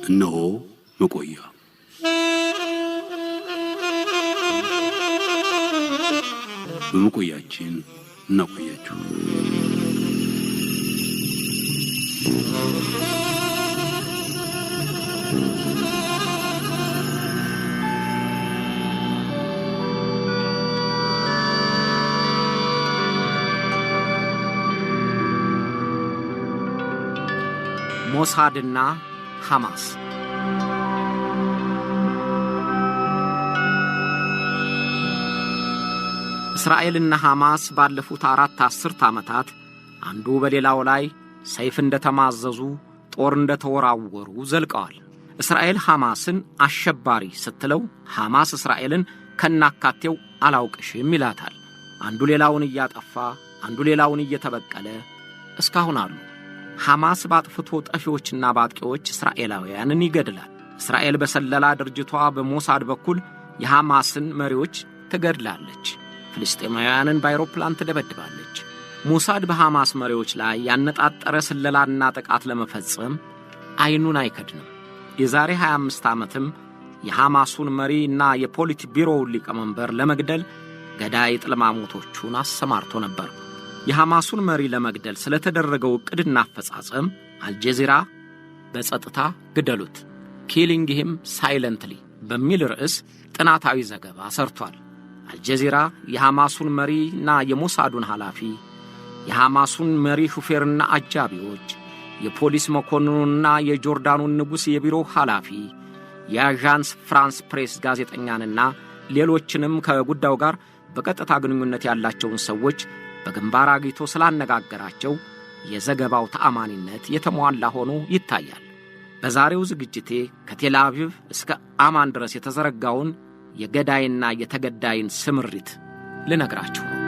እነሆ መቆያ። በመቆያችን እናቆያችሁ። ሞሳድና ሐማስ። እስራኤልና ሐማስ ባለፉት 4 አስርት ዓመታት አንዱ በሌላው ላይ ሰይፍ እንደተማዘዙ፣ ጦር እንደተወራወሩ ዘልቀዋል። እስራኤል ሐማስን አሸባሪ ስትለው፣ ሐማስ እስራኤልን ከናካቴው አላውቅሽም ይላታል። አንዱ ሌላውን እያጠፋ፣ አንዱ ሌላውን እየተበቀለ እስካሁን አሉ። ሐማስ ባጥፍቶ ጠፊዎችና ባጥቂዎች እስራኤላውያንን ይገድላል። እስራኤል በሰለላ ድርጅቷ በሞሳድ በኩል የሐማስን መሪዎች ትገድላለች። ፍልስጤማውያንን በአውሮፕላን ትደበድባለች። ሞሳድ በሐማስ መሪዎች ላይ ያነጣጠረ ስለላና ጥቃት ለመፈጸም አይኑን አይከድንም። የዛሬ 25 ዓመትም የሐማሱን መሪና የፖሊት ቢሮውን ሊቀመንበር ለመግደል ገዳይ ጥልማሞቶቹን አሰማርቶ ነበር። የሐማሱን መሪ ለመግደል ስለተደረገው ዕቅድና አፈጻጸም አልጀዚራ "በጸጥታ ግደሉት፣ Killing Him Silently" በሚል ርዕስ ጥናታዊ ዘገባ ሰርቷል። አልጀዚራ የሐማሱን መሪና የሞሳዱን ኃላፊ፣ የሐማሱን መሪ ሹፌርና አጃቢዎች፣ የፖሊስ መኮንኑና የጆርዳኑን ንጉሥ የቢሮ ኃላፊ፣ የአዣንስ ፍራንስ ፕሬስ ጋዜጠኛንና ሌሎችንም ከጉዳዩ ጋር በቀጥታ ግንኙነት ያላቸውን ሰዎች በግንባር አግኝቶ ስላነጋገራቸው የዘገባው ተአማኒነት የተሟላ ሆኖ ይታያል። በዛሬው ዝግጅቴ ከቴል አቪቭ እስከ አማን ድረስ የተዘረጋውን የገዳይና የተገዳይን ስምሪት ልነግራችሁ ነው።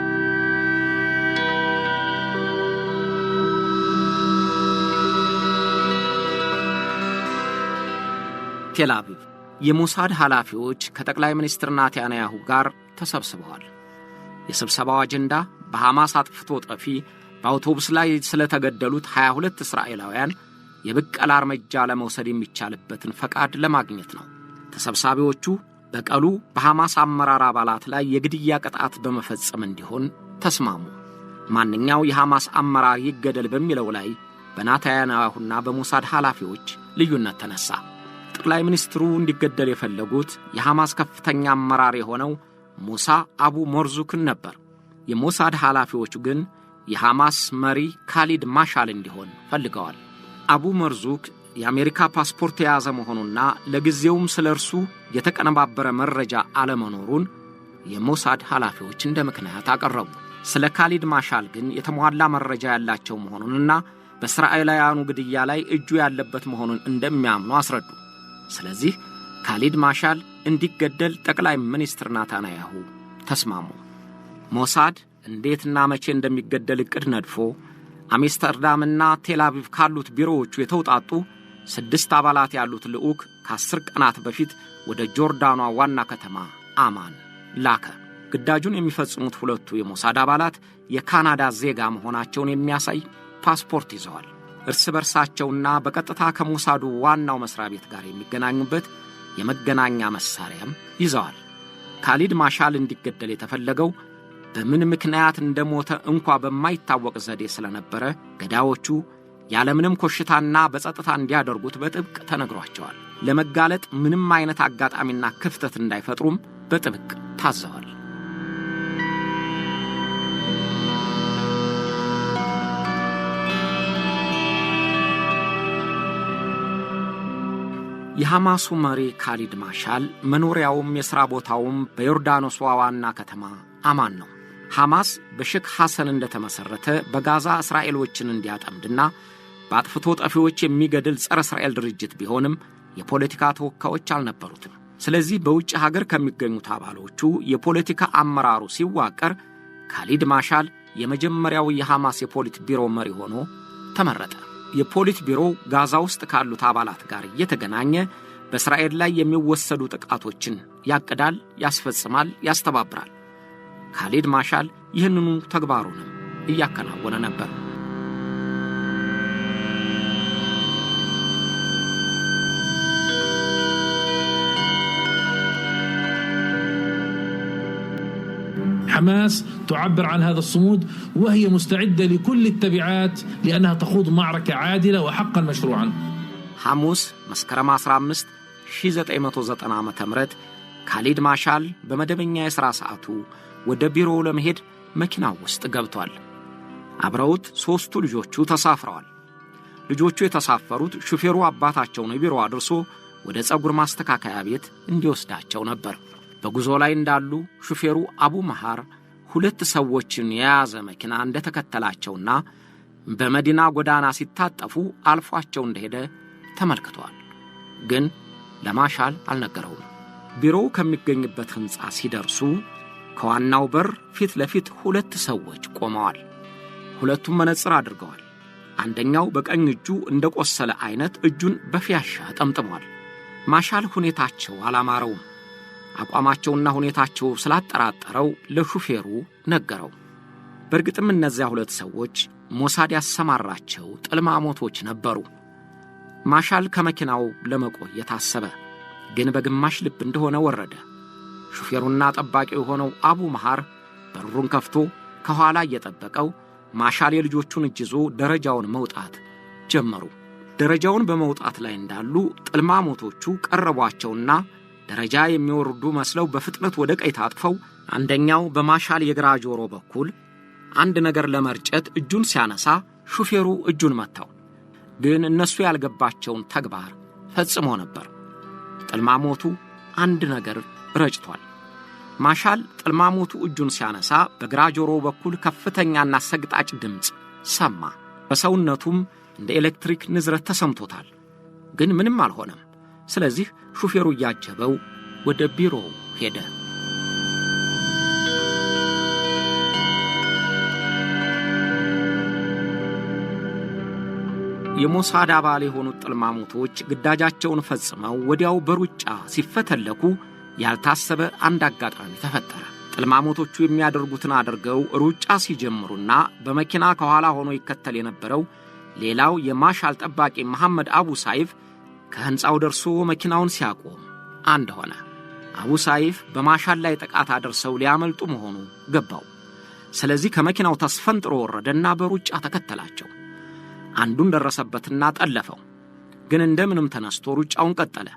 ቴል አቪቭ የሞሳድ ኃላፊዎች ከጠቅላይ ሚኒስትር ናታንያሁ ጋር ተሰብስበዋል። የስብሰባው አጀንዳ በሐማስ አጥፍቶ ጠፊ በአውቶቡስ ላይ ስለተገደሉት 22 እስራኤላውያን የብቀላ እርምጃ ለመውሰድ የሚቻልበትን ፈቃድ ለማግኘት ነው። ተሰብሳቢዎቹ በቀሉ በሐማስ አመራር አባላት ላይ የግድያ ቅጣት በመፈጸም እንዲሆን ተስማሙ። ማንኛው የሐማስ አመራር ይገደል በሚለው ላይ በናታንያሁና በሞሳድ ኃላፊዎች ልዩነት ተነሳ። ጠቅላይ ሚኒስትሩ እንዲገደል የፈለጉት የሐማስ ከፍተኛ አመራር የሆነው ሙሳ አቡ መርዙክን ነበር። የሞሳድ ኃላፊዎቹ ግን የሐማስ መሪ ካሊድ ማሻል እንዲሆን ፈልገዋል። አቡ መርዙክ የአሜሪካ ፓስፖርት የያዘ መሆኑና ለጊዜውም ስለ እርሱ የተቀነባበረ መረጃ አለመኖሩን የሞሳድ ኃላፊዎች እንደ ምክንያት አቀረቡ። ስለ ካሊድ ማሻል ግን የተሟላ መረጃ ያላቸው መሆኑንና በእስራኤላውያኑ ግድያ ላይ እጁ ያለበት መሆኑን እንደሚያምኑ አስረዱ። ስለዚህ ካሊድ ማሻል እንዲገደል ጠቅላይ ሚኒስትር ናታንያሁ ተስማሙ። ሞሳድ እንዴትና መቼ እንደሚገደል ዕቅድ ነድፎ አምስተርዳምና ቴል አቪቭ ካሉት ቢሮዎቹ የተውጣጡ 6 አባላት ያሉት ልዑክ ከ10 ቀናት በፊት ወደ ጆርዳኗ ዋና ከተማ አማን ላከ። ግዳጁን የሚፈጽሙት ሁለቱ የሞሳድ አባላት የካናዳ ዜጋ መሆናቸውን የሚያሳይ ፓስፖርት ይዘዋል። እርስ በርሳቸውና በቀጥታ ከሞሳዱ ዋናው መስሪያ ቤት ጋር የሚገናኙበት የመገናኛ መሳሪያም ይዘዋል። ካሊድ ማሻል እንዲገደል የተፈለገው በምን ምክንያት እንደሞተ እንኳ በማይታወቅ ዘዴ ስለነበረ ገዳዮቹ ያለምንም ኮሽታና በጸጥታ እንዲያደርጉት በጥብቅ ተነግሯቸዋል። ለመጋለጥ ምንም አይነት አጋጣሚና ክፍተት እንዳይፈጥሩም በጥብቅ ታዘዋል። የሐማሱ መሪ ካሊድ ማሻል መኖሪያውም የሥራ ቦታውም በዮርዳኖሷ ዋና ከተማ አማን ነው። ሐማስ በሼክ ሐሰን እንደተመሠረተ በጋዛ እስራኤሎችን እንዲያጠምድና በአጥፍቶ ጠፊዎች የሚገድል ጸረ እስራኤል ድርጅት ቢሆንም የፖለቲካ ተወካዮች አልነበሩትም። ስለዚህ በውጭ ሀገር ከሚገኙት አባሎቹ የፖለቲካ አመራሩ ሲዋቀር ካሊድ ማሻል የመጀመሪያው የሐማስ የፖሊት ቢሮ መሪ ሆኖ ተመረጠ። የፖሊት ቢሮው ጋዛ ውስጥ ካሉት አባላት ጋር እየተገናኘ በእስራኤል ላይ የሚወሰዱ ጥቃቶችን ያቅዳል፣ ያስፈጽማል፣ ያስተባብራል። ካሊድ ማሻል ይህንኑ ተግባሩንም እያከናወነ ነበር። حماس تعبر عن هذا الصمود وهي مستعدة لكل التبعات لأنها تخوض معركة عادلة وحقا مشروعا. ሐሙስ መስከረም 15 1990 ዓ.ም ካሊድ ማሻል በመደበኛ የሥራ ሰዓቱ ወደ ቢሮው ለመሄድ መኪናው ውስጥ ገብቷል። አብረውት ሦስቱ ልጆቹ ተሳፍረዋል። ልጆቹ የተሳፈሩት ሹፌሩ አባታቸውን ቢሮ አድርሶ ወደ ፀጉር ማስተካከያ ቤት እንዲወስዳቸው ነበር። በጉዞ ላይ እንዳሉ ሹፌሩ አቡ መሐር ሁለት ሰዎችን የያዘ መኪና እንደተከተላቸውና በመዲና ጎዳና ሲታጠፉ አልፏቸው እንደሄደ ተመልክቷል። ግን ለማሻል አልነገረውም። ቢሮው ከሚገኝበት ሕንፃ ሲደርሱ ከዋናው በር ፊት ለፊት ሁለት ሰዎች ቆመዋል። ሁለቱም መነጽር አድርገዋል። አንደኛው በቀኝ እጁ እንደ ቆሰለ አይነት እጁን በፊያሻ ጠምጥሟል። ማሻል ሁኔታቸው አላማረውም። አቋማቸውና ሁኔታቸው ስላጠራጠረው ለሹፌሩ ነገረው። በእርግጥም እነዚያ ሁለት ሰዎች ሞሳድ ያሰማራቸው ጥልማሞቶች ነበሩ። ማሻል ከመኪናው ለመቆየት አሰበ። ግን በግማሽ ልብ እንደሆነ ወረደ። ሹፌሩና ጠባቂው የሆነው አቡ መሐር በሩን ከፍቶ ከኋላ እየጠበቀው ማሻል የልጆቹን እጅ ይዞ ደረጃውን መውጣት ጀመሩ። ደረጃውን በመውጣት ላይ እንዳሉ ጥልማሞቶቹ ቀረቧቸውና ደረጃ የሚወርዱ መስለው በፍጥነት ወደ ቀኝ ታጥፈው አንደኛው በማሻል የግራ ጆሮ በኩል አንድ ነገር ለመርጨት እጁን ሲያነሳ ሹፌሩ እጁን መታው። ግን እነሱ ያልገባቸውን ተግባር ፈጽሞ ነበር። ጥልማሞቱ አንድ ነገር ረጭቷል። ማሻል ጥልማሞቱ እጁን ሲያነሳ በግራ ጆሮው በኩል ከፍተኛና ሰግጣጭ ድምፅ ሰማ። በሰውነቱም እንደ ኤሌክትሪክ ንዝረት ተሰምቶታል። ግን ምንም አልሆነም። ስለዚህ ሹፌሩ እያጀበው ወደ ቢሮው ሄደ። የሞሳድ አባል የሆኑት ጥልማሞቶች ግዳጃቸውን ፈጽመው ወዲያው በሩጫ ሲፈተለኩ ያልታሰበ አንድ አጋጣሚ ተፈጠረ። ጥልማሞቶቹ የሚያደርጉትን አድርገው ሩጫ ሲጀምሩና በመኪና ከኋላ ሆኖ ይከተል የነበረው ሌላው የማሻል ጠባቂ መሐመድ አቡ ሳይፍ ከሕንፃው ደርሶ መኪናውን ሲያቆም አንድ ሆነ። አቡ ሳይፍ በማሻል ላይ ጥቃት አድርሰው ሊያመልጡ መሆኑ ገባው። ስለዚህ ከመኪናው ተስፈንጥሮ ወረደና በሩጫ ተከተላቸው። አንዱን ደረሰበትና ጠለፈው። ግን እንደምንም ተነስቶ ሩጫውን ቀጠለ።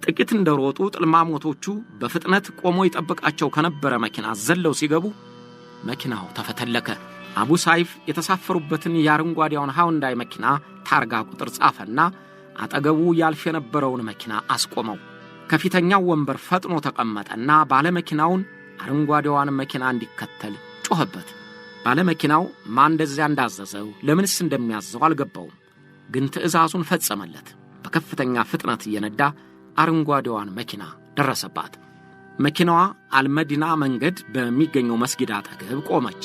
ጥቂት እንደሮጡ ጥልማሞቶቹ በፍጥነት ቆሞ ይጠብቃቸው ከነበረ መኪና ዘለው ሲገቡ መኪናው ተፈተለከ። አቡ ሳይፍ የተሳፈሩበትን የአረንጓዴውን ሃውንዳይ መኪና ታርጋ ቁጥር ጻፈና አጠገቡ ያልፍ የነበረውን መኪና አስቆመው። ከፊተኛው ወንበር ፈጥኖ ተቀመጠና ባለመኪናውን አረንጓዴዋን መኪና እንዲከተል ጮኸበት። ባለመኪናው ማን እንደዚያ እንዳዘዘው ለምንስ እንደሚያዘው አልገባውም። ግን ትዕዛዙን ፈጸመለት። በከፍተኛ ፍጥነት እየነዳ አረንጓዴዋን መኪና ደረሰባት። መኪናዋ አልመዲና መንገድ በሚገኘው መስጊድ አጠገብ ቆመች።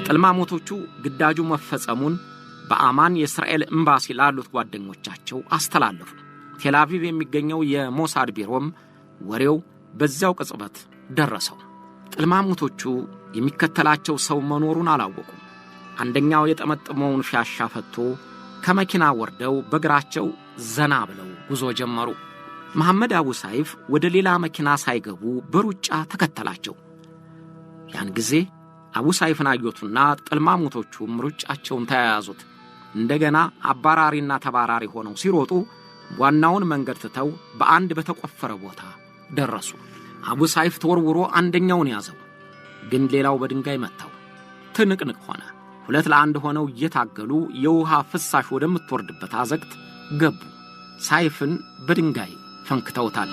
ጥልማሞቶቹ ግዳጁ መፈጸሙን በአማን የእስራኤል ኤምባሲ ላሉት ጓደኞቻቸው አስተላለፉ። ቴል አቪቭ የሚገኘው የሞሳድ ቢሮም ወሬው በዚያው ቅጽበት ደረሰው። ጥልማሞቶቹ የሚከተላቸው ሰው መኖሩን አላወቁም። አንደኛው የጠመጠመውን ፊያሻ ፈቶ ከመኪና ወርደው በእግራቸው ዘና ብለው ጉዞ ጀመሩ። መሐመድ አቡ ሳይፍ ወደ ሌላ መኪና ሳይገቡ በሩጫ ተከተላቸው። ያን ጊዜ አቡ ሳይፍን አዩትና ጥልማሞቶቹም ሩጫቸውን ተያያዙት። እንደገና አባራሪና ተባራሪ ሆነው ሲሮጡ ዋናውን መንገድ ትተው በአንድ በተቆፈረ ቦታ ደረሱ። አቡ ሳይፍ ተወርውሮ አንደኛውን ያዘው፣ ግን ሌላው በድንጋይ መታው። ትንቅንቅ ሆነ። 2-1 ሆነው እየታገሉ የውሃ ፍሳሽ ወደምትወርድበት አዘቅት ገቡ። ሳይፍን በድንጋይ ፈንክተውታል።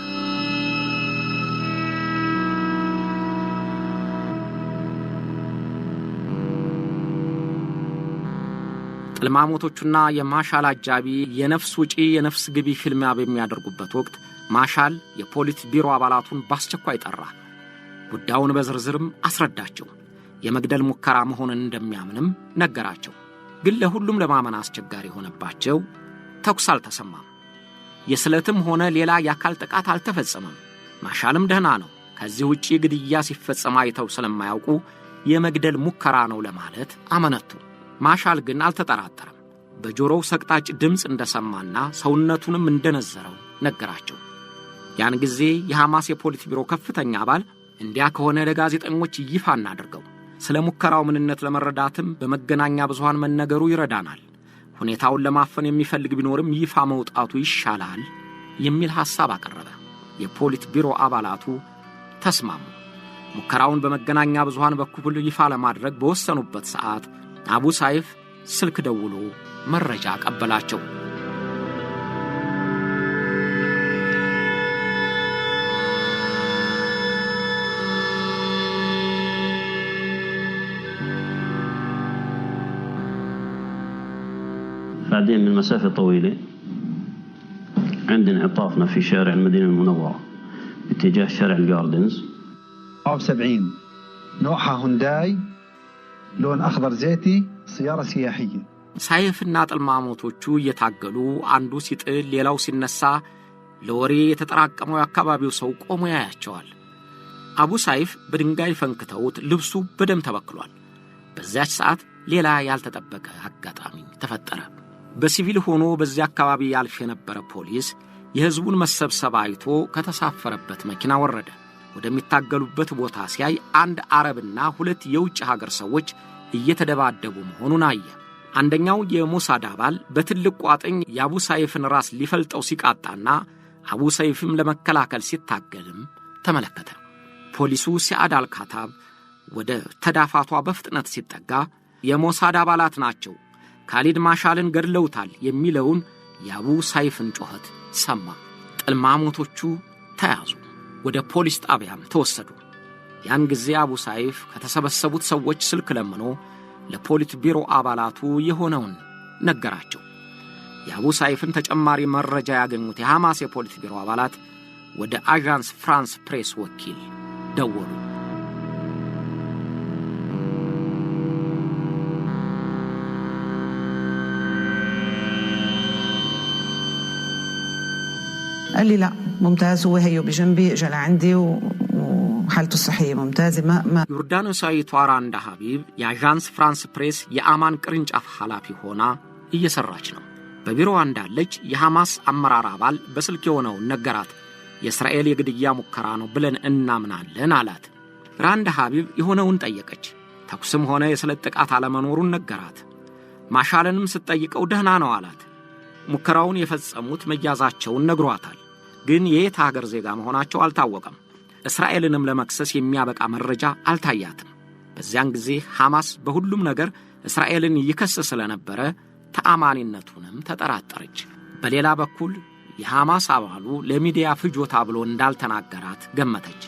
ጥልማሞቶቹና የማሻል አጃቢ የነፍስ ውጪ የነፍስ ግቢ ፍልሚያ በሚያደርጉበት ወቅት ማሻል የፖሊት ቢሮ አባላቱን በአስቸኳይ ጠራ። ጉዳዩን በዝርዝርም አስረዳቸው። የመግደል ሙከራ መሆኑን እንደሚያምንም ነገራቸው። ግን ለሁሉም ለማመን አስቸጋሪ ሆነባቸው። ተኩስ አልተሰማም። የስለትም ሆነ ሌላ የአካል ጥቃት አልተፈጸመም። ማሻልም ደህና ነው። ከዚህ ውጪ ግድያ ሲፈጸም አይተው ስለማያውቁ የመግደል ሙከራ ነው ለማለት አመነቱ። ማሻል ግን አልተጠራጠረም። በጆሮው ሰቅጣጭ ድምፅ እንደሰማና ሰውነቱንም እንደነዘረው ነገራቸው። ያን ጊዜ የሐማስ የፖሊት ቢሮ ከፍተኛ አባል እንዲያ ከሆነ ለጋዜጠኞች ይፋ እናድርገው፣ ስለ ሙከራው ምንነት ለመረዳትም በመገናኛ ብዙሃን መነገሩ ይረዳናል፣ ሁኔታውን ለማፈን የሚፈልግ ቢኖርም ይፋ መውጣቱ ይሻላል የሚል ሐሳብ አቀረበ። የፖሊት ቢሮ አባላቱ ተስማሙ። ሙከራውን በመገናኛ ብዙሃን በኩል ይፋ ለማድረግ በወሰኑበት ሰዓት አቡ ሳይፍ ስልክ ደውሎ መረጃ አቀበላቸው። بعدين من مسافة طويلة عند انعطافنا في شارع المدينة المنورة باتجاه شارع الجاردنز. 74 نوعها هونداي، لون أخضر زيتي، سيارة سياحية. ሳይፍና ጥልማሞቶቹ እየታገሉ አንዱ ሲጥል ሌላው ሲነሳ ለወሬ የተጠራቀመው የአካባቢው ሰው ቆሞ ያያቸዋል። አቡ ሳይፍ በድንጋይ ፈንክተውት ልብሱ በደም ተበክሏል። በዚያች ሰዓት ሌላ ያልተጠበቀ አጋጣሚ ተፈጠረ። በሲቪል ሆኖ በዚያ አካባቢ ያልፍ የነበረ ፖሊስ የሕዝቡን መሰብሰብ አይቶ ከተሳፈረበት መኪና ወረደ። ወደሚታገሉበት ቦታ ሲያይ አንድ አረብና ሁለት የውጭ ሀገር ሰዎች እየተደባደቡ መሆኑን አየ። አንደኛው የሞሳድ አባል በትልቅ ቋጥኝ የአቡ ሳይፍን ራስ ሊፈልጠው ሲቃጣና አቡ ሳይፍም ለመከላከል ሲታገልም ተመለከተ። ፖሊሱ ሲዓድ አልካታብ ወደ ተዳፋቷ በፍጥነት ሲጠጋ የሞሳድ አባላት ናቸው፣ ካሊድ ማሻልን ገድለውታል የሚለውን የአቡ ሳይፍን ጩኸት ሰማ። ጥልማሞቶቹ ተያዙ፣ ወደ ፖሊስ ጣቢያም ተወሰዱ። ያን ጊዜ አቡ ሳይፍ ከተሰበሰቡት ሰዎች ስልክ ለምኖ ለፖሊት ቢሮ አባላቱ የሆነውን ነገራቸው። የአቡ ሳይፍን ተጨማሪ መረጃ ያገኙት የሐማስ የፖሊት ቢሮ አባላት ወደ አዣንስ ፍራንስ ፕሬስ ወኪል ደወሉ። قال لي لا ممتاز، هو هيو بجنبي، اجى لعندي وحالته الصحية ممتازة. ما ዮርዳኖሳዊቷ ራንዳ ሀቢብ የአዣንስ ፍራንስ ፕሬስ የአማን ቅርንጫፍ ኃላፊ ሆና እየሰራች ነው። በቢሮዋ እንዳለች የሐማስ አመራር አባል በስልክ የሆነውን ነገራት። የእስራኤል የግድያ ሙከራ ነው ብለን እናምናለን አላት። ራንዳ ሀቢብ የሆነውን ጠየቀች። ተኩስም ሆነ የስለት ጥቃት አለመኖሩን ነገራት። ማሻልንም ስትጠይቀው ደህና ነው አላት። ሙከራውን የፈጸሙት መያዛቸውን ነግሯታል። ግን የየት ሀገር ዜጋ መሆናቸው አልታወቀም። እስራኤልንም ለመክሰስ የሚያበቃ መረጃ አልታያትም። በዚያን ጊዜ ሐማስ በሁሉም ነገር እስራኤልን ይከስ ስለነበረ ተአማኒነቱንም ተጠራጠረች። በሌላ በኩል የሐማስ አባሉ ለሚዲያ ፍጆታ ብሎ እንዳልተናገራት ገመተች።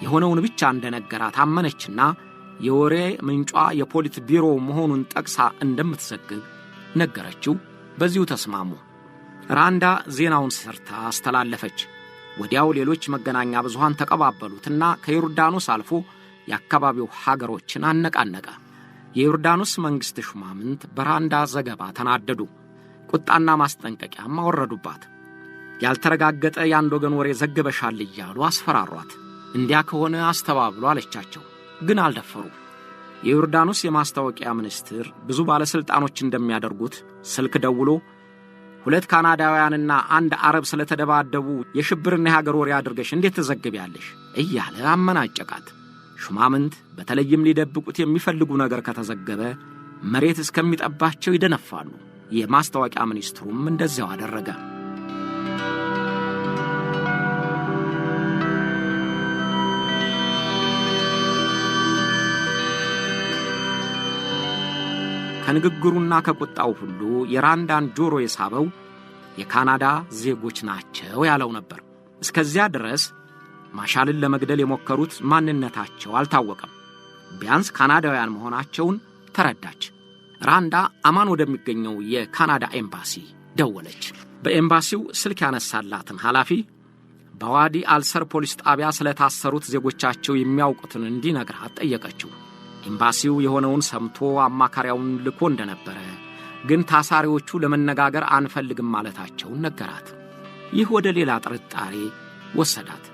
የሆነውን ብቻ እንደነገራት አመነችና የወሬ ምንጯ የፖሊት ቢሮ መሆኑን ጠቅሳ እንደምትዘግብ ነገረችው። በዚሁ ተስማሙ። ራንዳ ዜናውን ሰርታ አስተላለፈች። ወዲያው ሌሎች መገናኛ ብዙሃን ተቀባበሉትና ከዮርዳኖስ አልፎ የአካባቢው ሀገሮችን አነቃነቀ። የዮርዳኖስ መንግሥት ሹማምንት በራንዳ ዘገባ ተናደዱ። ቁጣና ማስጠንቀቂያም አወረዱባት። ያልተረጋገጠ የአንድ ወገን ወሬ ዘግበሻል እያሉ አስፈራሯት። እንዲያ ከሆነ አስተባብሎ አለቻቸው። ግን አልደፈሩ። የዮርዳኖስ የማስታወቂያ ሚኒስትር ብዙ ባለሥልጣኖች እንደሚያደርጉት ስልክ ደውሎ ሁለት ካናዳውያንና አንድ አረብ ስለተደባደቡ የሽብርና የሀገር ወሬ አድርገሽ እንዴት ትዘግቢያለሽ እያለ አመናጨቃት። ሹማምንት በተለይም ሊደብቁት የሚፈልጉ ነገር ከተዘገበ መሬት እስከሚጠባቸው ይደነፋሉ። የማስታወቂያ ሚኒስትሩም እንደዚያው አደረገ። ከንግግሩና ከቁጣው ሁሉ የራንዳን ጆሮ የሳበው የካናዳ ዜጎች ናቸው ያለው ነበር። እስከዚያ ድረስ ማሻልን ለመግደል የሞከሩት ማንነታቸው አልታወቀም። ቢያንስ ካናዳውያን መሆናቸውን ተረዳች። ራንዳ አማን ወደሚገኘው የካናዳ ኤምባሲ ደወለች። በኤምባሲው ስልክ ያነሳላትን ኃላፊ በዋዲ አልሰር ፖሊስ ጣቢያ ስለታሰሩት ዜጎቻቸው የሚያውቁትን እንዲነግራት ጠየቀችው። ኤምባሲው የሆነውን ሰምቶ አማካሪያውን ልኮ እንደነበረ ግን ታሳሪዎቹ ለመነጋገር አንፈልግም ማለታቸውን ነገራት። ይህ ወደ ሌላ ጥርጣሬ ወሰዳት።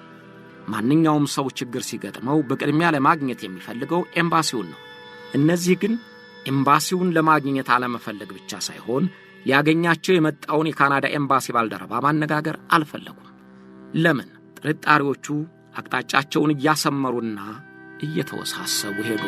ማንኛውም ሰው ችግር ሲገጥመው በቅድሚያ ለማግኘት የሚፈልገው ኤምባሲውን ነው። እነዚህ ግን ኤምባሲውን ለማግኘት አለመፈለግ ብቻ ሳይሆን ሊያገኛቸው የመጣውን የካናዳ ኤምባሲ ባልደረባ ማነጋገር አልፈለጉም። ለምን? ጥርጣሬዎቹ አቅጣጫቸውን እያሰመሩና እየተወሳሰቡ ሄዱ።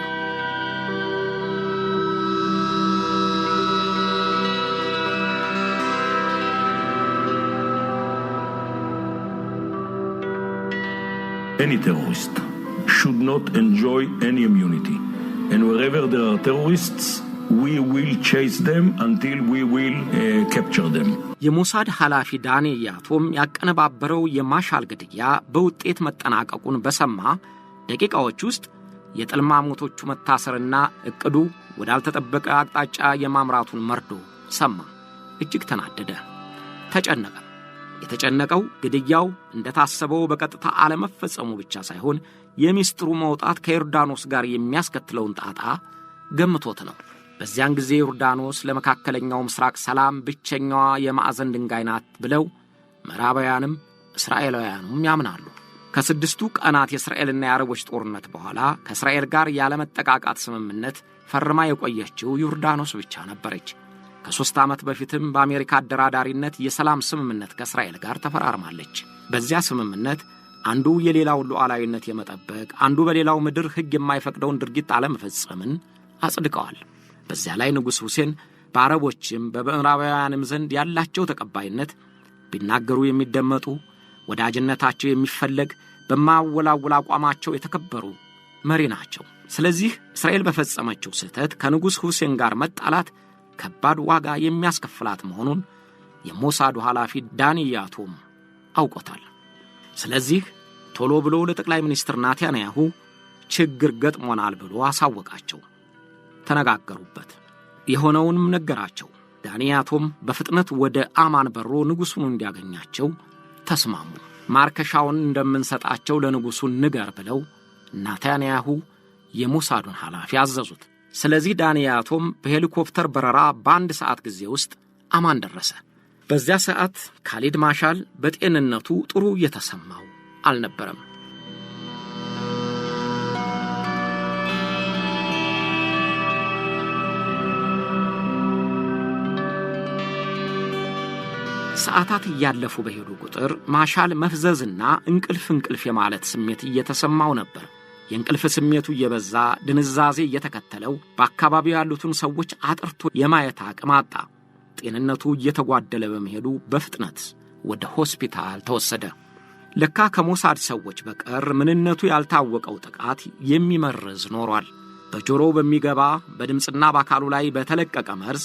Any terrorist should not enjoy any immunity. And wherever there are terrorists, we will chase them until we will capture them. የሞሳድ ኃላፊ ዳኒ ያቶም ያቀነባበረው የማሻል ግድያ በውጤት መጠናቀቁን በሰማ ደቂቃዎች ውስጥ የጥልማሞቶቹ መታሰርና ዕቅዱ ወዳልተጠበቀ አቅጣጫ የማምራቱን መርዶ ሰማ። እጅግ ተናደደ፣ ተጨነቀ። የተጨነቀው ግድያው እንደታሰበው በቀጥታ አለመፈጸሙ ብቻ ሳይሆን የሚስጥሩ መውጣት ከዮርዳኖስ ጋር የሚያስከትለውን ጣጣ ገምቶት ነው። በዚያን ጊዜ ዮርዳኖስ ለመካከለኛው ምስራቅ ሰላም ብቸኛዋ የማዕዘን ድንጋይ ናት ብለው ምዕራባውያንም እስራኤላውያኑም ያምናሉ። ከ6ቱ ቀናት የእስራኤልና የአረቦች ጦርነት በኋላ ከእስራኤል ጋር ያለመጠቃቃት ስምምነት ፈርማ የቆየችው ዮርዳኖስ ብቻ ነበረች። ከ3 ዓመት በፊትም በአሜሪካ አደራዳሪነት የሰላም ስምምነት ከእስራኤል ጋር ተፈራርማለች። በዚያ ስምምነት አንዱ የሌላውን ሉዓላዊነት የመጠበቅ፣ አንዱ በሌላው ምድር ሕግ የማይፈቅደውን ድርጊት አለመፈጸምን አጽድቀዋል። በዚያ ላይ ንጉሥ ሁሴን በአረቦችም በምዕራባውያንም ዘንድ ያላቸው ተቀባይነት ቢናገሩ የሚደመጡ፣ ወዳጅነታቸው የሚፈለግ፣ በማወላወል አቋማቸው የተከበሩ መሪ ናቸው። ስለዚህ እስራኤል በፈጸመችው ስህተት ከንጉሥ ሁሴን ጋር መጣላት ከባድ ዋጋ የሚያስከፍላት መሆኑን የሞሳዱ ኃላፊ ዳኒ ያቶም አውቆታል። ስለዚህ ቶሎ ብሎ ለጠቅላይ ሚኒስትር ናታንያሁ ችግር ገጥሞናል ብሎ አሳወቃቸው። ተነጋገሩበት፣ የሆነውንም ነገራቸው። ዳኒ ያቶም በፍጥነት ወደ አማን በሮ ንጉሡን እንዲያገኛቸው ተስማሙ። ማርከሻውን እንደምንሰጣቸው ለንጉሡ ንገር ብለው ናታንያሁ የሞሳዱን ኃላፊ አዘዙት። ስለዚህ ዳኒ ያቶም በሄሊኮፕተር በረራ በአንድ ሰዓት ጊዜ ውስጥ አማን ደረሰ። በዚያ ሰዓት ካሊድ ማሻል በጤንነቱ ጥሩ እየተሰማው አልነበረም። ሰዓታት እያለፉ በሄዱ ቁጥር ማሻል መፍዘዝና እንቅልፍ እንቅልፍ የማለት ስሜት እየተሰማው ነበር። የእንቅልፍ ስሜቱ እየበዛ ድንዛዜ እየተከተለው በአካባቢው ያሉትን ሰዎች አጥርቶ የማየት አቅም አጣ። ጤንነቱ እየተጓደለ በመሄዱ በፍጥነት ወደ ሆስፒታል ተወሰደ። ለካ ከሞሳድ ሰዎች በቀር ምንነቱ ያልታወቀው ጥቃት የሚመርዝ ኖሯል። በጆሮው በሚገባ በድምፅና በአካሉ ላይ በተለቀቀ መርዝ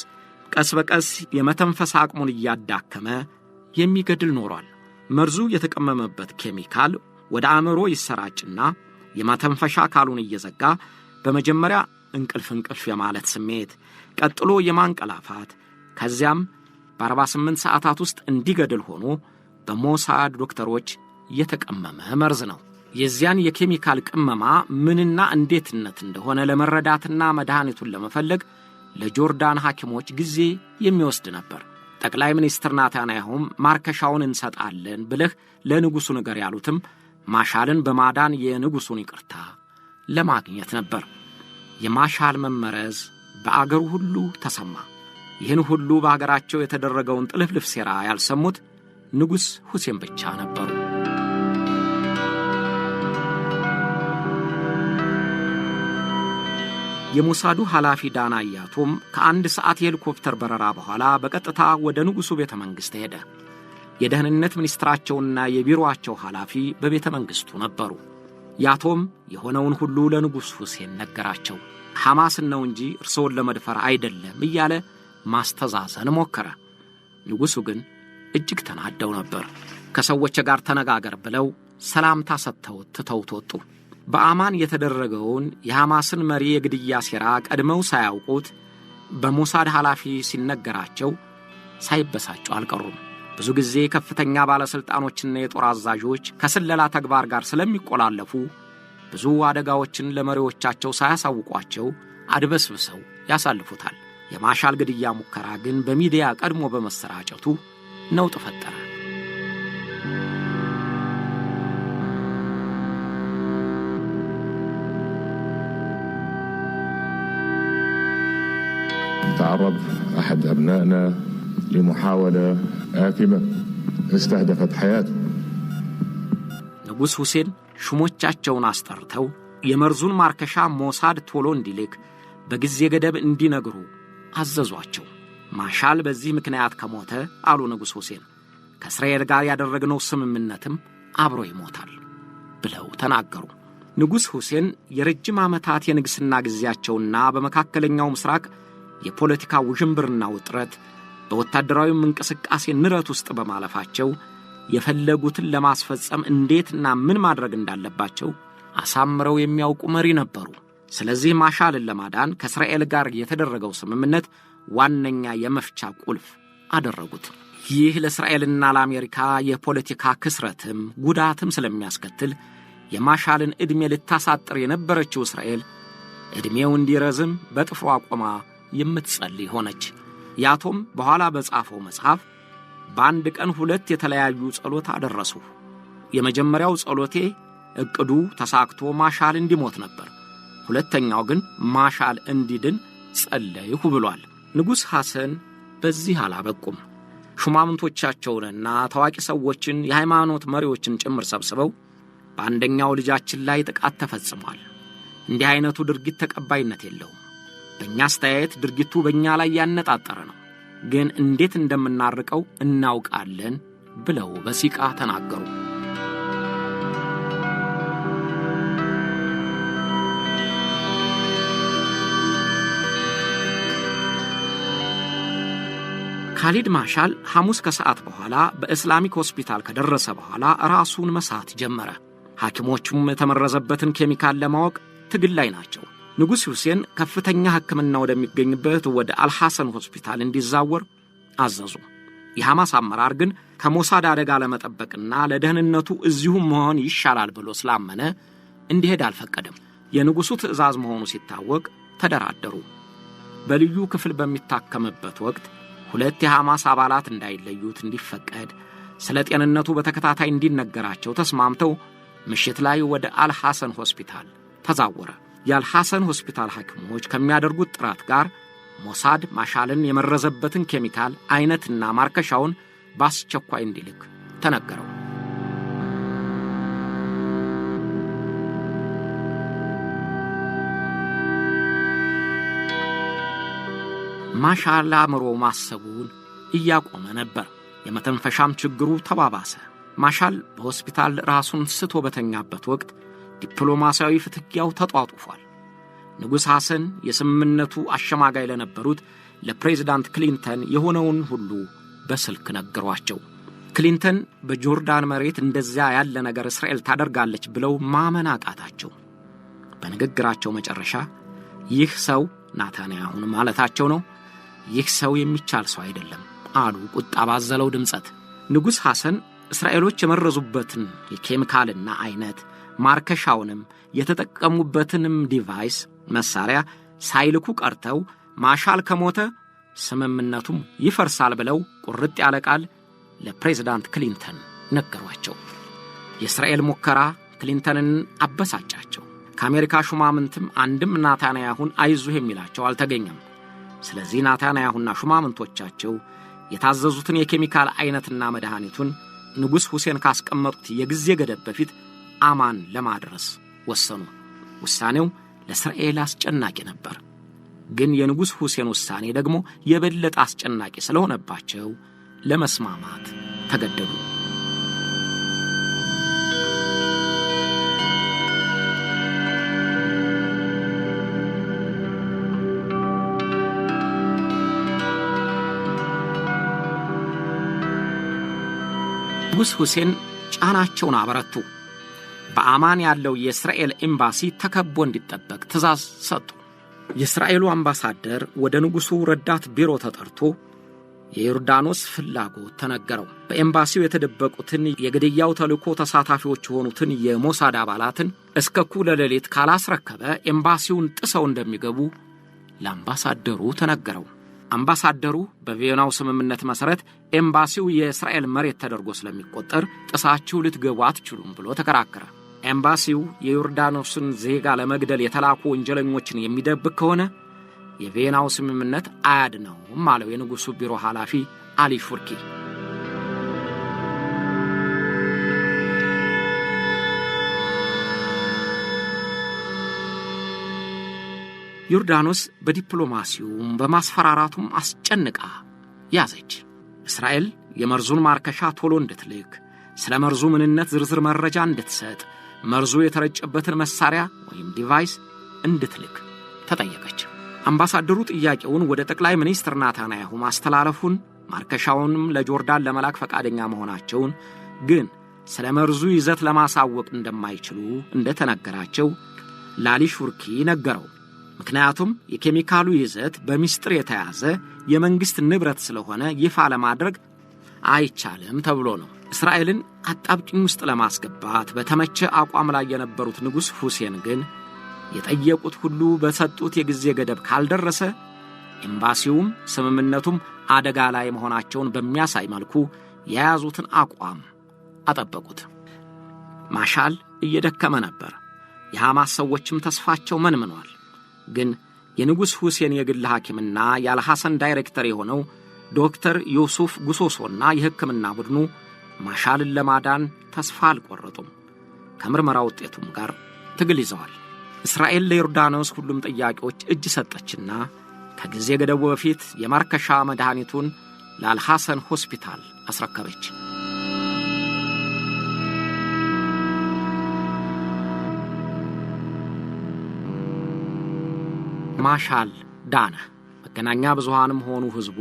ቀስ በቀስ የመተንፈስ አቅሙን እያዳከመ የሚገድል ኖሯል። መርዙ የተቀመመበት ኬሚካል ወደ አእምሮ ይሰራጭና የመተንፈሻ አካሉን እየዘጋ በመጀመሪያ እንቅልፍ እንቅልፍ የማለት ስሜት፣ ቀጥሎ የማንቀላፋት፣ ከዚያም በ48 ሰዓታት ውስጥ እንዲገድል ሆኖ በሞሳድ ዶክተሮች የተቀመመ መርዝ ነው። የዚያን የኬሚካል ቅመማ ምንና እንዴትነት እንደሆነ ለመረዳትና መድኃኒቱን ለመፈለግ ለጆርዳን ሐኪሞች ጊዜ የሚወስድ ነበር። ጠቅላይ ሚኒስትር ናታንያሁም ማርከሻውን እንሰጣለን ብለህ ለንጉሡ ንገር ያሉትም ማሻልን በማዳን የንጉሡን ይቅርታ ለማግኘት ነበር። የማሻል መመረዝ በአገሩ ሁሉ ተሰማ። ይህን ሁሉ በአገራቸው የተደረገውን ጥልፍልፍ ሴራ ያልሰሙት ንጉሥ ሁሴን ብቻ ነበሩ። የሞሳዱ ኃላፊ ዳና ያቶም ከአንድ ሰዓት የሄሊኮፕተር በረራ በኋላ በቀጥታ ወደ ንጉሡ ቤተ መንግሥት ሄደ። የደህንነት ሚኒስትራቸውና የቢሮአቸው ኃላፊ በቤተ መንግሥቱ ነበሩ። ያቶም የሆነውን ሁሉ ለንጉሥ ሁሴን ነገራቸው። ሐማስን ነው እንጂ እርስዎን ለመድፈር አይደለም እያለ ማስተዛዘን ሞከረ። ንጉሡ ግን እጅግ ተናደው ነበር። ከሰዎች ጋር ተነጋገር ብለው ሰላምታ ሰጥተው ትተውት ወጡ። በአማን የተደረገውን የሐማስን መሪ የግድያ ሴራ ቀድመው ሳያውቁት በሞሳድ ኃላፊ ሲነገራቸው ሳይበሳጩ አልቀሩም። ብዙ ጊዜ ከፍተኛ ባለሥልጣኖችና የጦር አዛዦች ከስለላ ተግባር ጋር ስለሚቆላለፉ ብዙ አደጋዎችን ለመሪዎቻቸው ሳያሳውቋቸው አድበስብሰው ያሳልፉታል። የማሻል ግድያ ሙከራ ግን በሚዲያ ቀድሞ በመሰራጨቱ ነውጥ ፈጠረ። تعرض أحد أبنائنا لمحاولة آثمة استهدفت حياته. ንጉሥ ሁሴን ሹሞቻቸውን አስጠርተው የመርዙን ማርከሻ ሞሳድ ቶሎ እንዲልክ በጊዜ ገደብ እንዲነግሩ አዘዟቸው። ማሻል በዚህ ምክንያት ከሞተ፣ አሉ ንጉሥ ሁሴን፣ ከእስራኤል ጋር ያደረግነው ስምምነትም አብሮ ይሞታል ብለው ተናገሩ። ንጉሥ ሁሴን የረጅም ዓመታት የንግሥና ጊዜያቸውና በመካከለኛው ምስራቅ የፖለቲካ ውዥንብርና ውጥረት በወታደራዊም እንቅስቃሴ ንረት ውስጥ በማለፋቸው የፈለጉትን ለማስፈጸም እንዴትና ምን ማድረግ እንዳለባቸው አሳምረው የሚያውቁ መሪ ነበሩ። ስለዚህ ማሻልን ለማዳን ከእስራኤል ጋር የተደረገው ስምምነት ዋነኛ የመፍቻ ቁልፍ አደረጉት። ይህ ለእስራኤልና ለአሜሪካ የፖለቲካ ክስረትም ጉዳትም ስለሚያስከትል የማሻልን ዕድሜ ልታሳጥር የነበረችው እስራኤል ዕድሜው እንዲረዝም በጥፍሯ ቆማ የምትጸልይ ሆነች። ያቶም በኋላ በጻፈው መጽሐፍ በአንድ ቀን ሁለት የተለያዩ ጸሎት አደረስሁ። የመጀመሪያው ጸሎቴ ዕቅዱ ተሳክቶ ማሻል እንዲሞት ነበር። ሁለተኛው ግን ማሻል እንዲድን ጸለይሁ ብሏል። ንጉሥ ሐሰን በዚህ አላበቁም። ሹማምንቶቻቸውንና ታዋቂ ሰዎችን የሃይማኖት መሪዎችን ጭምር ሰብስበው በአንደኛው ልጃችን ላይ ጥቃት ተፈጽሟል። እንዲህ ዐይነቱ ድርጊት ተቀባይነት የለውም። በእኛ አስተያየት ድርጊቱ በእኛ ላይ ያነጣጠረ ነው፣ ግን እንዴት እንደምናርቀው እናውቃለን ብለው በሲቃ ተናገሩ። ካሊድ ማሻል ሐሙስ ከሰዓት በኋላ በእስላሚክ ሆስፒታል ከደረሰ በኋላ ራሱን መሳት ጀመረ። ሐኪሞቹም የተመረዘበትን ኬሚካል ለማወቅ ትግል ላይ ናቸው። ንጉሥ ሁሴን ከፍተኛ ሕክምና ወደሚገኝበት ወደ አልሐሰን ሆስፒታል እንዲዛወር አዘዙ። የሐማስ አመራር ግን ከሞሳድ አደጋ ለመጠበቅና ለደህንነቱ እዚሁ መሆን ይሻላል ብሎ ስላመነ እንዲሄድ አልፈቀደም። የንጉሡ ትዕዛዝ መሆኑ ሲታወቅ ተደራደሩ። በልዩ ክፍል በሚታከምበት ወቅት ሁለት የሐማስ አባላት እንዳይለዩት እንዲፈቀድ፣ ስለ ጤንነቱ በተከታታይ እንዲነገራቸው ተስማምተው ምሽት ላይ ወደ አልሐሰን ሆስፒታል ተዛወረ። የአልሐሰን ሆስፒታል ሐኪሞች ከሚያደርጉት ጥረት ጋር ሞሳድ ማሻልን የመረዘበትን ኬሚካል አይነትና ማርከሻውን በአስቸኳይ እንዲልክ ተነገረው። ማሻል አእምሮ ማሰቡን እያቆመ ነበር። የመተንፈሻም ችግሩ ተባባሰ። ማሻል በሆስፒታል ራሱን ስቶ በተኛበት ወቅት ዲፕሎማሲያዊ ፍትጊያው ተጧጡፏል። ንጉሥ ሐሰን የስምምነቱ አሸማጋይ ለነበሩት ለፕሬዝዳንት ክሊንተን የሆነውን ሁሉ በስልክ ነገሯቸው። ክሊንተን በጆርዳን መሬት እንደዚያ ያለ ነገር እስራኤል ታደርጋለች ብለው ማመን አቃታቸው። በንግግራቸው መጨረሻ ይህ ሰው፣ ናታንያሁን ማለታቸው ነው፣ ይህ ሰው የሚቻል ሰው አይደለም አሉ ቁጣ ባዘለው ድምፀት። ንጉሥ ሐሰን እስራኤሎች የመረዙበትን የኬሚካልና አይነት ማርከሻውንም የተጠቀሙበትንም device መሳሪያ ሳይልኩ ቀርተው ማሻል ከሞተ ስምምነቱም ይፈርሳል ብለው ቁርጥ ያለ ቃል ለፕሬዝዳንት ክሊንተን ነገሯቸው። የእስራኤል ሙከራ ክሊንተንን አበሳጫቸው። ከአሜሪካ ሹማምንትም አንድም ናታንያሁን አይዞህ የሚላቸው አልተገኘም። ስለዚህ ናታንያሁና ሹማምንቶቻቸው የታዘዙትን የኬሚካል አይነትና መድኃኒቱን ንጉሥ ሁሴን ካስቀመጡት የጊዜ ገደብ በፊት አማን ለማድረስ ወሰኑ። ውሳኔው ለእስራኤል አስጨናቂ ነበር። ግን የንጉሥ ሁሴን ውሳኔ ደግሞ የበለጠ አስጨናቂ ስለሆነባቸው ለመስማማት ተገደዱ። ንጉሥ ሁሴን ጫናቸውን አበረቱ። በአማን ያለው የእስራኤል ኤምባሲ ተከቦ እንዲጠበቅ ትእዛዝ ሰጡ። የእስራኤሉ አምባሳደር ወደ ንጉሡ ረዳት ቢሮ ተጠርቶ የዮርዳኖስ ፍላጎት ተነገረው። በኤምባሲው የተደበቁትን የግድያው ተልእኮ ተሳታፊዎች የሆኑትን የሞሳድ አባላትን እስከ እኩለ ሌሊት ካላስረከበ ኤምባሲውን ጥሰው እንደሚገቡ ለአምባሳደሩ ተነገረው። አምባሳደሩ በቪየናው ስምምነት መሠረት ኤምባሲው የእስራኤል መሬት ተደርጎ ስለሚቆጠር ጥሳችሁ ልትገቡ አትችሉም ብሎ ተከራከረ። ኤምባሲው የዮርዳኖስን ዜጋ ለመግደል የተላኩ ወንጀለኞችን የሚደብቅ ከሆነ የቪየናው ስምምነት አያድነውም አለው የንጉሡ ቢሮ ኃላፊ አሊ ሹርኪ። ዮርዳኖስ በዲፕሎማሲውም በማስፈራራቱም አስጨንቃ ያዘች። እስራኤል የመርዙን ማርከሻ ቶሎ እንድትልክ፣ ስለ መርዙ ምንነት ዝርዝር መረጃ እንድትሰጥ፣ መርዙ የተረጨበትን መሳሪያ ወይም device እንድትልክ ተጠየቀች። አምባሳደሩ ጥያቄውን ወደ ጠቅላይ ሚኒስትር ናታንያሁ ማስተላለፉን፣ ማርከሻውንም ለጆርዳን ለመላክ ፈቃደኛ መሆናቸውን፣ ግን ስለ መርዙ ይዘት ለማሳወቅ እንደማይችሉ እንደተነገራቸው ለአሊ ሹርኪ ነገረው። ምክንያቱም የኬሚካሉ ይዘት በሚስጥር የተያዘ የመንግሥት ንብረት ስለሆነ ይፋ ለማድረግ አይቻልም ተብሎ ነው። እስራኤልን አጣብቂኝ ውስጥ ለማስገባት በተመቸ አቋም ላይ የነበሩት ንጉሥ ሁሴን ግን የጠየቁት ሁሉ በሰጡት የጊዜ ገደብ ካልደረሰ ኤምባሲውም ስምምነቱም አደጋ ላይ መሆናቸውን በሚያሳይ መልኩ የያዙትን አቋም አጠበቁት። ማሻል እየደከመ ነበር። የሐማስ ሰዎችም ተስፋቸው መንምኗል። ግን የንጉሥ ሁሴን የግል ሐኪምና የአልሐሰን ዳይሬክተር የሆነው ዶክተር ዮሱፍ ጉሶሶና የሕክምና ቡድኑ ማሻልን ለማዳን ተስፋ አልቆረጡም። ከምርመራ ውጤቱም ጋር ትግል ይዘዋል። እስራኤል ለዮርዳኖስ ሁሉም ጥያቄዎች እጅ ሰጠችና ከጊዜ ገደቡ በፊት የማርከሻ መድኃኒቱን ለአልሐሰን ሆስፒታል አስረከበች። ማሻል ዳነ። መገናኛ ብዙሃንም ሆኑ ሕዝቡ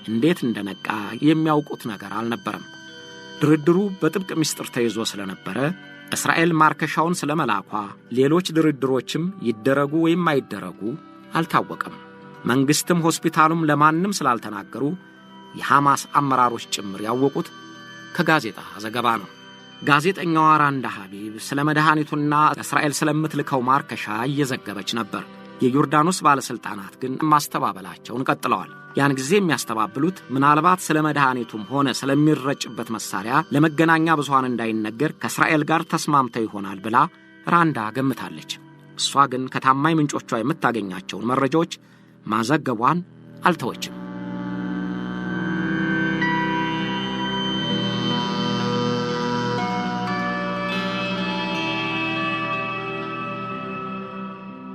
እንዴት እንደነቃ የሚያውቁት ነገር አልነበረም። ድርድሩ በጥብቅ ምስጢር ተይዞ ስለነበረ እስራኤል ማርከሻውን ስለመላኳ ሌሎች ድርድሮችም ይደረጉ ወይም አይደረጉ አልታወቀም። መንግሥትም ሆስፒታሉም ለማንም ስላልተናገሩ የሐማስ አመራሮች ጭምር ያወቁት ከጋዜጣ ዘገባ ነው። ጋዜጠኛዋ ራንዳ ሐቢብ ስለ መድኃኒቱና እስራኤል ስለምትልከው ማርከሻ እየዘገበች ነበር። የዮርዳኖስ ባለሥልጣናት ግን ማስተባበላቸውን ቀጥለዋል። ያን ጊዜ የሚያስተባብሉት ምናልባት ስለ መድኃኒቱም ሆነ ስለሚረጭበት መሳሪያ ለመገናኛ ብዙሃን እንዳይነገር ከእስራኤል ጋር ተስማምተው ይሆናል ብላ ራንዳ ገምታለች። እሷ ግን ከታማኝ ምንጮቿ የምታገኛቸውን መረጃዎች ማዘገቧን አልተወችም።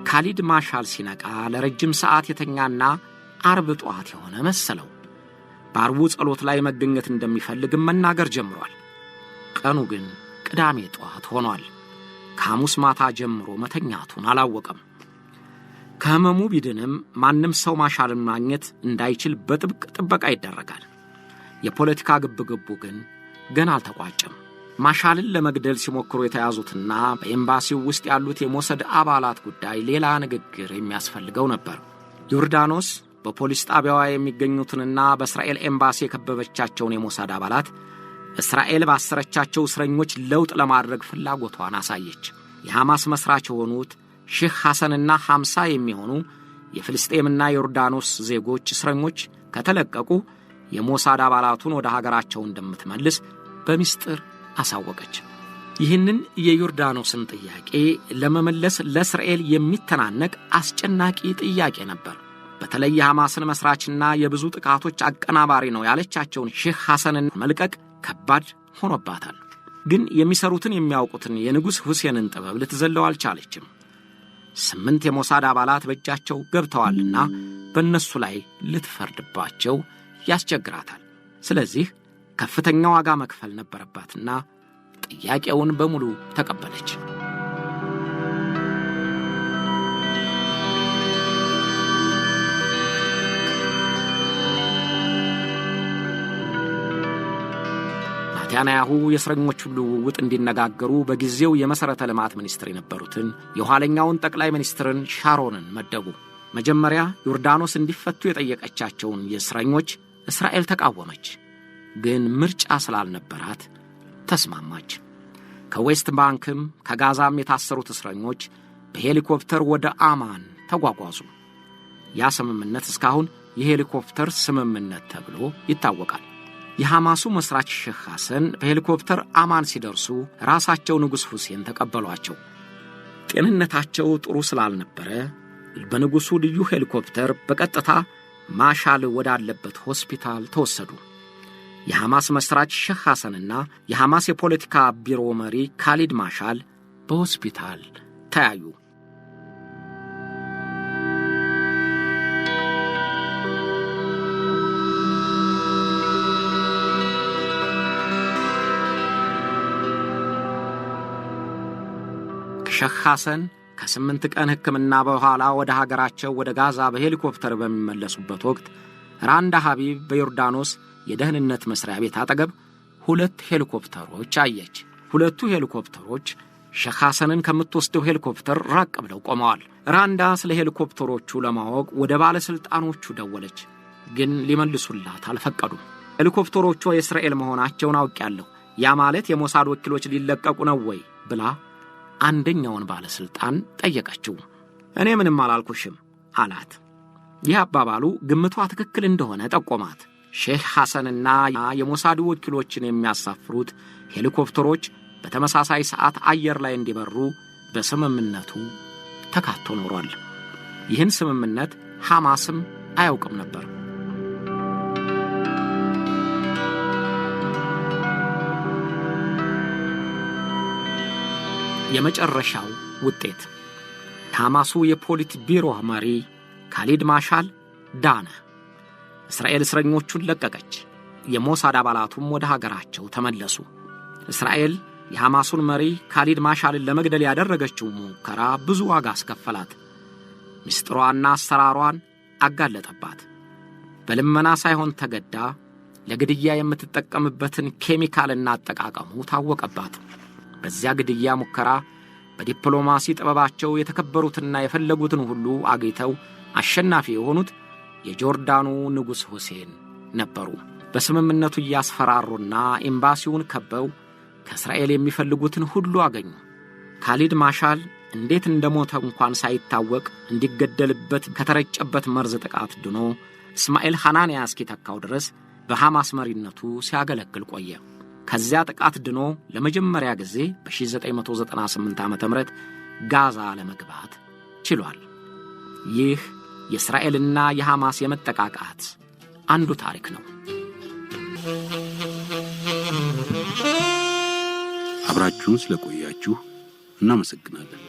ካሊድ ማሻል ሲነቃ ለረጅም ሰዓት የተኛና አርብ ጠዋት የሆነ መሰለው። በአርቡ ጸሎት ላይ መገኘት እንደሚፈልግም መናገር ጀምሯል። ቀኑ ግን ቅዳሜ ጠዋት ሆኗል። ከሐሙስ ማታ ጀምሮ መተኛቱን አላወቀም። ከህመሙ ቢድንም ማንም ሰው ማሻልን ማግኘት እንዳይችል በጥብቅ ጥበቃ ይደረጋል። የፖለቲካ ግብግቡ ግን ገና አልተቋጨም። ማሻልን ለመግደል ሲሞክሩ የተያዙትና በኤምባሲው ውስጥ ያሉት የሞሰድ አባላት ጉዳይ ሌላ ንግግር የሚያስፈልገው ነበር። ዮርዳኖስ በፖሊስ ጣቢያዋ የሚገኙትንና በእስራኤል ኤምባሲ የከበበቻቸውን የሞሳድ አባላት እስራኤል ባሰረቻቸው እስረኞች ለውጥ ለማድረግ ፍላጎቷን አሳየች። የሐማስ መሥራች የሆኑት ሼህ ሐሰንና 50 የሚሆኑ የፍልስጤምና የዮርዳኖስ ዜጎች እስረኞች ከተለቀቁ የሞሳድ አባላቱን ወደ ሀገራቸው እንደምትመልስ በምስጢር አሳወቀች። ይህንን የዮርዳኖስን ጥያቄ ለመመለስ ለእስራኤል የሚተናነቅ አስጨናቂ ጥያቄ ነበር። በተለይ የሐማስን መሥራችና የብዙ ጥቃቶች አቀናባሪ ነው ያለቻቸውን ሼህ ሐሰንን መልቀቅ ከባድ ሆኖባታል። ግን የሚሰሩትን የሚያውቁትን የንጉሥ ሁሴንን ጥበብ ልትዘለው አልቻለችም። 8 የሞሳድ አባላት በእጃቸው ገብተዋልና በእነሱ ላይ ልትፈርድባቸው ያስቸግራታል። ስለዚህ ከፍተኛ ዋጋ መክፈል ነበረባትና ጥያቄውን በሙሉ ተቀበለች። ናታንያሁ የእስረኞቹን ልውውጥ እንዲነጋገሩ በጊዜው የመሠረተ ልማት ሚኒስትር የነበሩትን የኋለኛውን ጠቅላይ ሚኒስትርን ሻሮንን መደቡ። መጀመሪያ ዮርዳኖስ እንዲፈቱ የጠየቀቻቸውን የእስረኞች እስራኤል ተቃወመች። ግን ምርጫ ስላልነበራት ተስማማች። ከዌስት ባንክም ከጋዛም የታሰሩት እስረኞች በሄሊኮፕተር ወደ አማን ተጓጓዙ። ያ ስምምነት እስካሁን የሄሊኮፕተር ስምምነት ተብሎ ይታወቃል። የሐማሱ መስራች ሼህ ሐሰን በሄሊኮፕተር አማን ሲደርሱ ራሳቸው ንጉሥ ሁሴን ተቀበሏቸው። ጤንነታቸው ጥሩ ስላልነበረ በንጉሡ ልዩ ሄሊኮፕተር በቀጥታ ማሻል ወዳለበት ሆስፒታል ተወሰዱ። የሐማስ መሥራች ሼህ ሐሰንና የሐማስ የፖለቲካ ቢሮ መሪ ካሊድ ማሻል በሆስፒታል ተያዩ። ሼህ ሐሰን ከ8 ቀን ሕክምና በኋላ ወደ ሀገራቸው ወደ ጋዛ በሄሊኮፕተር በሚመለሱበት ወቅት ራንዳ ሐቢብ በዮርዳኖስ የደህንነት መስሪያ ቤት አጠገብ 2 ሄሊኮፕተሮች አየች። 2ቱ ሄሊኮፕተሮች ሼህ ሐሰንን ከምትወስደው ሄሊኮፕተር ራቅ ብለው ቆመዋል። ራንዳ ስለ ሄሊኮፕተሮቹ ለማወቅ ወደ ባለሥልጣኖቹ ደወለች፣ ግን ሊመልሱላት አልፈቀዱም። ሄሊኮፕተሮቹ የእስራኤል መሆናቸውን አውቄያለሁ፣ ያ ማለት የሞሳድ ወኪሎች ሊለቀቁ ነው ወይ ብላ አንደኛውን ባለሥልጣን ጠየቀችው። እኔ ምንም አላልኩሽም አላት። ይህ አባባሉ ግምቷ ትክክል እንደሆነ ጠቆማት። ሼህ ሐሰንና የሞሳድ ወኪሎችን የሚያሳፍሩት ሄሊኮፕተሮች በተመሳሳይ ሰዓት አየር ላይ እንዲበሩ በስምምነቱ ተካቶ ኖሯል። ይህን ስምምነት ሐማስም አያውቅም ነበር። የመጨረሻው ውጤት የሐማሱ የፖሊት ቢሮ መሪ ካሊድ ማሻል ዳነ። እስራኤል እስረኞቹን ለቀቀች። የሞሳድ አባላቱም ወደ ሀገራቸው ተመለሱ። እስራኤል የሐማሱን መሪ ካሊድ ማሻልን ለመግደል ያደረገችው ሙከራ ብዙ ዋጋ አስከፈላት። ምስጢሯና አሰራሯን አጋለጠባት። በልመና ሳይሆን ተገዳ ለግድያ የምትጠቀምበትን ኬሚካልና አጠቃቀሙ ታወቀባት። በዚያ ግድያ ሙከራ በዲፕሎማሲ ጥበባቸው የተከበሩትና የፈለጉትን ሁሉ አግኝተው አሸናፊ የሆኑት የጆርዳኑ ንጉሥ ሁሴን ነበሩ። በስምምነቱ እያስፈራሩና ኤምባሲውን ከበው ከእስራኤል የሚፈልጉትን ሁሉ አገኙ። ካሊድ ማሻል እንዴት እንደሞተ እንኳን ሳይታወቅ እንዲገደልበት ከተረጨበት መርዝ ጥቃት ድኖ እስማኤል ሐናንያ እስኪተካው ድረስ በሐማስ መሪነቱ ሲያገለግል ቆየ። ከዚያ ጥቃት ድኖ ለመጀመሪያ ጊዜ በ1998 ዓመተ ምህረት ጋዛ ለመግባት ችሏል። ይህ የእስራኤልና የሐማስ የመጠቃቃት አንዱ ታሪክ ነው። አብራችሁን ስለቆያችሁ እናመሰግናለን።